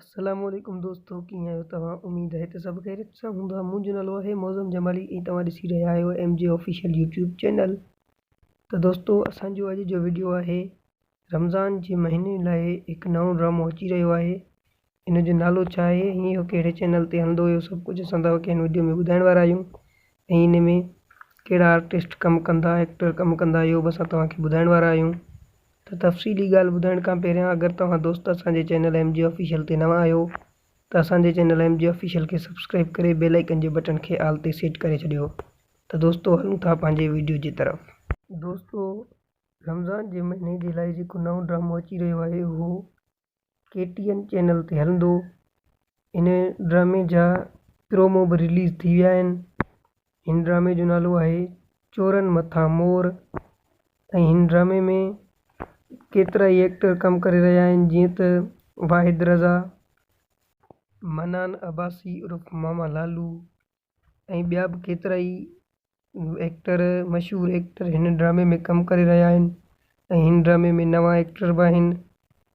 السلام عليڪم دوستو ڪيئن آهيو توهان اميد آهي ته سڀ خيريت سان هوندا منهنجو نالو آهي معظم جمالي ۽ توهان ڏسي رهيا آهيو ايم جي آفيشل يوٽيوب چينل ته دوستو اسان جو اڄ جو وڊيو آهي رمضان جي مهيني لاء هڪ نئون ڊرامو اچي رهيو آهي ان جو نالو ڇا آهي ۽ اهو ڪهڙي چينل تي هلندو اهو سڀ ڪجهه اسان توهان کي هن وڊيو ۾ ٻڌائڻ وارا آهيون ۽ ان ۾ ڪهڙا آرٽسٽ ڪم ڪندا ايڪٽر ڪم ڪندا اهو به اسان توهان کي ٻڌائڻ وارا آهيون ته تفصيلي ڳالهه ٻڌائڻ کان پهريان اگر توهان دوست اسان جي چينل ايم جي آفيشل تي نوان آهيو ته اسان جي چينل ايم جي آفيشل کي سبسڪرائيب ڪري بيل آئيڪن جي بٽڻ کي آل تي سيٽ ڪري ڇڏيو ته دوستو هلون ٿا پنهنجي ويڊيو جي طرف. دوستو رمضان جي مهيني جي لاء جيڪو نئون ڊرامو اچي رهيو آهي اهو ڪي ٽي اين چينل تي هلندو. ان ڊرامي جا پرومو به رليز ٿي ويا آهن. هن ڊرامي جو نالو آهي چورن مٿان مور ۽ هن ڊرامي ۾ ڪيترا ئي ايڪٽر ڪم ڪري رهيا آهن جيئن ته واحد رضا، منان عباسي عرف ماما لالو ۽ ٻيا به ڪيترا ئي ايڪٽر مشهور ايڪٽر هن ڊرامي ۾ ڪم ڪري رهيا آهن ۽ هن ڊرامي ۾ نوان ايڪٽر به آهن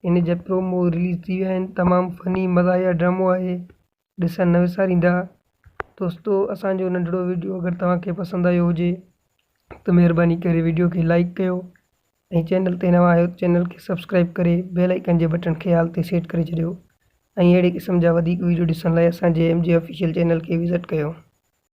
ان جا پرومو رليز ٿي ويا آهن تمام فني مزاحيه ڊرامو آهي ڏسڻ نه وساريندا دوستو اسان جو ننڍڙو ويڊيو اگر توهان کي پسند آيو هجي ته مهرباني ڪري ويڊيو کي لائڪ ڪيو ۽ چينل تي نوان آهيو ته چينل کي سبسڪرائيب ڪري بيل آئيڪن جي بٽڻ کي آل تي سيٽ ڪري ڇڏيو ۽ اهڙي قسم جا وڌيڪ ويڊيو ڏسڻ لاء اسان جي ايم جي آفيشل چينل کي وزٽ ڪيو.